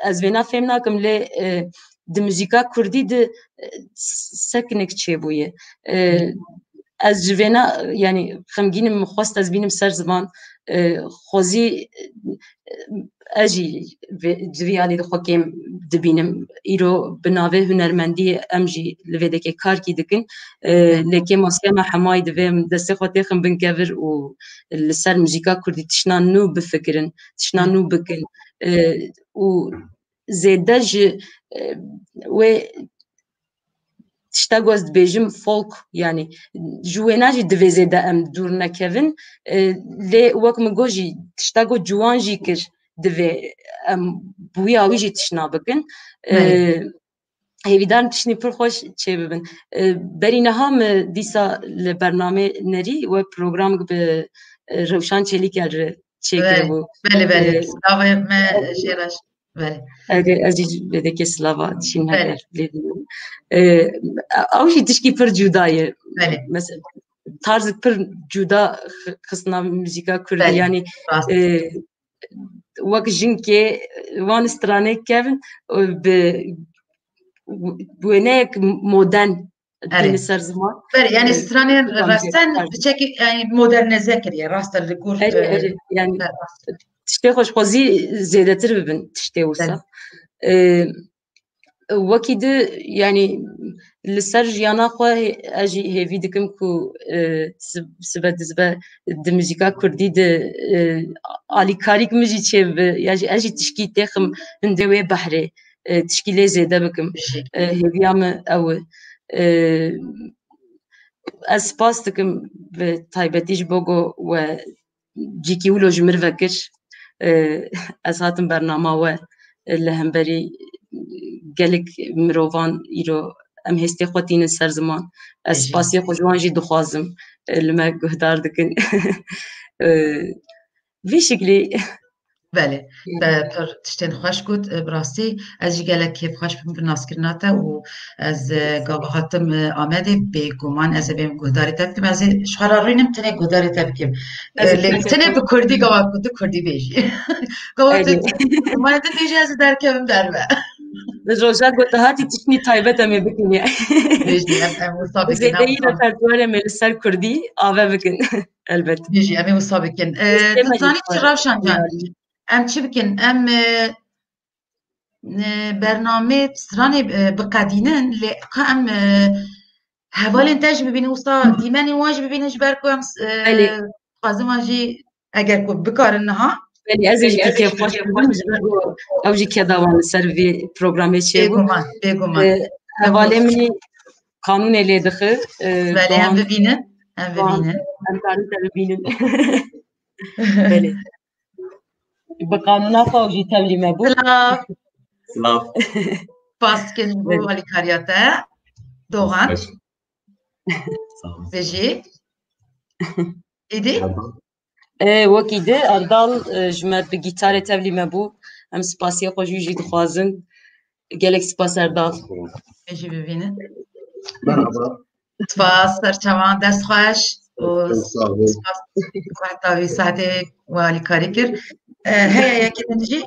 ez vêna fêm nakim, lê, e, di muzîka kurdî de, e, s-, sekinek çêbûye. E, Hı. ez ji vêna, yanî xemgîn im, min xwest ez bînim ser ziman. E, xwezî, e, ez jî vê, di vî alî de xwe kêm dibînim. Îro bi navê hunermendiyê em jî li vê dekê karkî dikin. E, Hı. lê kêmasîya me hemayî divê em destê xwe têxin bin kevir û li ser muzîka kurdî tiştna nû bifikirin, tiştna Hı. nû bikin. E, û zêde ji, e, wê tişta ku ez dibêjim folk, yanî ji wêna jî divê zêde em dûr nekevin. E, lê wek min got jî tişta ku ciwan jî kir divê em bi wî awî jî tişna bikin. E, Belê. Hêvîdarim tiştî pir xweş çêbibin. E, berî niha min dîsa li bernamê nerî we programek bi, e, Rewşan Çelîker re çêkiribû. Belê, belê, belê. E, Silavê me e, jê re. Belê. Erê, ez jî vêdekê silava dişîn Belê. heger lê dînim. E, ew jî tişkî pir cuda ye. Belê. Mesela, tarzek pir cuda xi-, xistina muzîka kurdî, Belê. yanî, Rast. e, wek jinkê wan stranê kevin, e, bi wêneyek modern Erê. dîne ser ziman. Erê, yani E, stranên tamam, resen evet. piçekî, yani modernize kiriye, rast e, li gor, Erê, e, erê, yani evet, rast. tiştê xweşxwazî zêdetir bibin tiştê wisa. Belê. E, wekî di, yani li ser jiyana xwe hê-, ez jî hêvî dikim ku, e, sib-, sibe dizibe di muzîka kurdî de, e, alîkarîk min jî çêbibe, ya jî ez jî tişkî têxim hindê wê behrê, e, tişkî lê zêde bikim. Bijî. E, hêviya min ew e. E, ez spas dikim bi taybetî ji bo ku we cîkî wilo ji min re vekir. E, ez hatim bernama we, e, li hemberî gelek mirovan îro em hêstê xwe tînin ser ziman. Ez Bijî. spasiya xwe ji wan jî dixwazim, e, li me guhdar dikin. E, vî şiklî. Belê, Hmm. te pir tiştên xweş got, e, bi rastî ez jî gelek kêfxweş bim bi naskirina te û ez, e, gava hatim, e, Amedê, bêguman ez ê bêm guhdarê te bikim, ez ê ji xwe re rûnim tenê guhdarê te bikim. Ez E, ê lê tenê tenê bi kurdî gava ku tu kurdî bêjî. Gava tu Erê. guhdarê te bêjî ez ê derkevim derve. Roja ku tu hatî tiştî taybet em ê bikin ya. Bêjî, em, em wisa bikin, Zêdeyî em repertuarê me li ser kurdî ave bikin. Elbet. Bijî, em ê wisa bikin. E, Destê tu me zanî çi jî Rewşan can? Em çi bikin? Em, e, e, bernamê stranê, e, biqedînin, lê ka em, e, hevalên te jî bibînin, wisa dîmenên wan jî bibînin, ji ber ku em, e, Belê. dixwazin wan jî eger ku bikarin niha. Belê, ez ê jî kêfxweş bibim, ji ber ku ew jî keda wan li ser vê programê çêbû. Bêguman, bêguman. E, hevalê min ê qanûnê lê dixi, e, Belê, em wan bibînin, em wan, bibînin. em karin te bibînin. Belê. Bi qanûna xwe ew jî tevlî me bû. Silav. Silav. Spas dikin ji bo Belê. alîkariya te. Doğan. Baş. Sağ ol. Bijî. Îdî? Erdal. E, wekî di, Erdal, e, ji me bi gîtarê tevlî me bû. Em spasiya xwe ji wî jî dixwazin. Gelek spas Erdal. Bijî bibînin. Merhaba. Spas, serçavan, dest xweş. Û Çok sağ olun. spas, heta vî saetê we alîkarî kir. E, heye yekê din jî?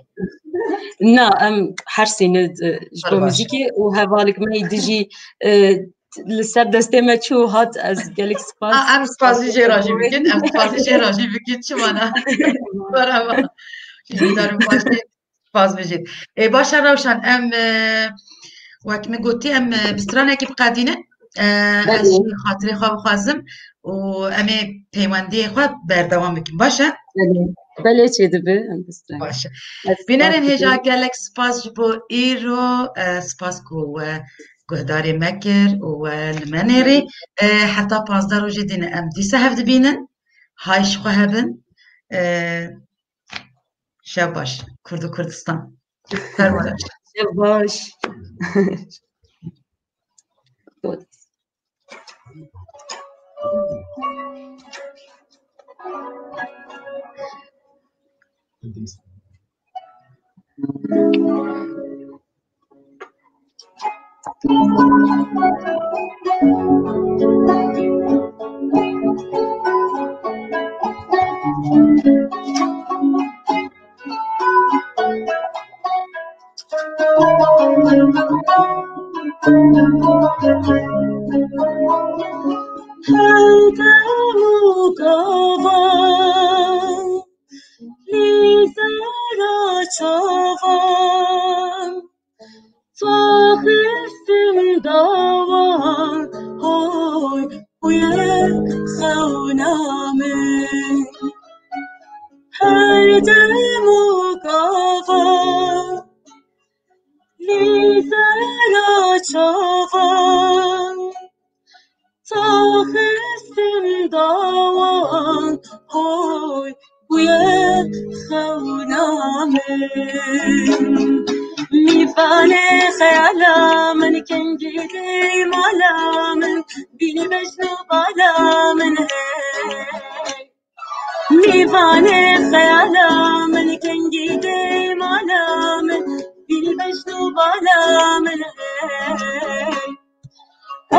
Na, em her sî ne, e, ji bo Baş. muzîkê û hevalek me yî di jî, e, li ser destê me çû hat, ez gelek spas. A, em spasî jê re jî bikin, em spasî jê re jî bikin, çima ne? Merhaba. Hêvîdarim baş tê. Spas bijît. Ê, baş e Rewşan, em, e, wek min gotî, em, e, bi stranekî biqedînin. E, ez Belê. jî xatirê xwe bixwazim û em ê peywendiyê xwe berdewam bikin. Baş e? Belê. Belê çêdibe, em bi stran. Baş e. Ez Bînerên spas hêja dikim. gelek spas ji bo îro, e, spas ku we guhdarê me kir û we li me nêrî. E, heta pazdeh rojê dîne em dîsa hev dibînin. Hay ji xwe hebin. E, Şev baş, Kurd û Kurdistan. Her were. Şev baş. Her dem û gava li zera çavan, faxistim dawan, hoy, uye xewna min. Her dem û gava çavan, taxistim dawan, hoy bûye xewna min. Mîvanê xeyala min, kengî dê mala min, bînî bejn û bala min hey. Mîvanê xeyala min, kengî dê mala min, bînî bejn û bala min hey.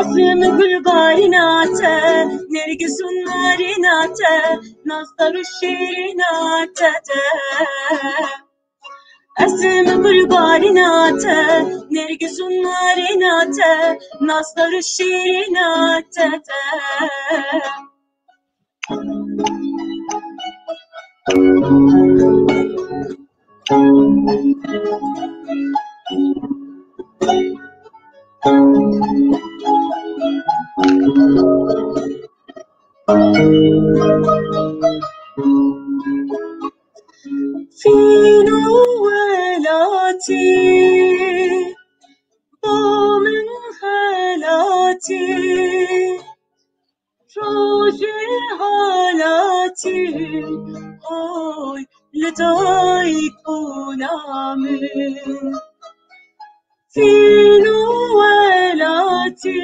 Ez im gulbarîna te, nergis û narîna te, nasdar û şîrîna te te. Ez im gulbarîna te, nergis û narîna te, nasdar û şîrîna te te. Fîn û welatî, ba min xelatî, rojê halatî, hoy li dayik bûna min. Fîn û welatî,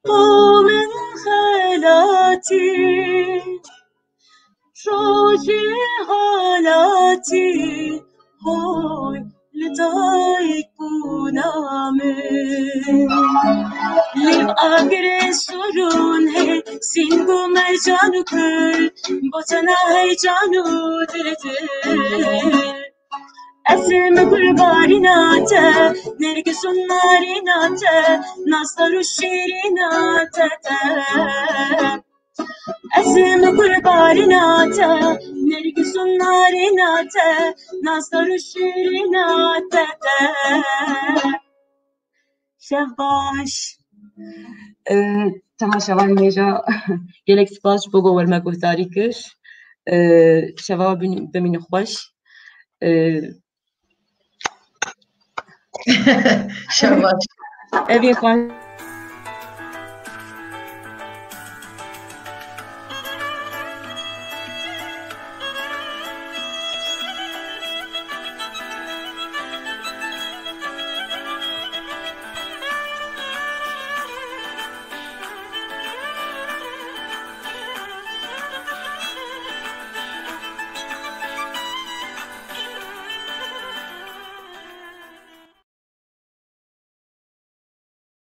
ba min xelatî, rojê halatî, hoy li dayik bûna min. Lêv agirê sorûn hê, sîng û mercan û kul, botana heyecan û dil dil. Ez im gulbarîna te, nergis û narîna te, nasdar û şîrîna te te. Ez im gulbarîna te, nergis û narîna te, nasdar û şîrîna te te. Şev baş. Ee, temaşevan hêja gelek spas ji bo ku we me guhdarî kir. Ee, şeva bimî-, bimînin xweş. Ee, Şev baş. Ev yê xwe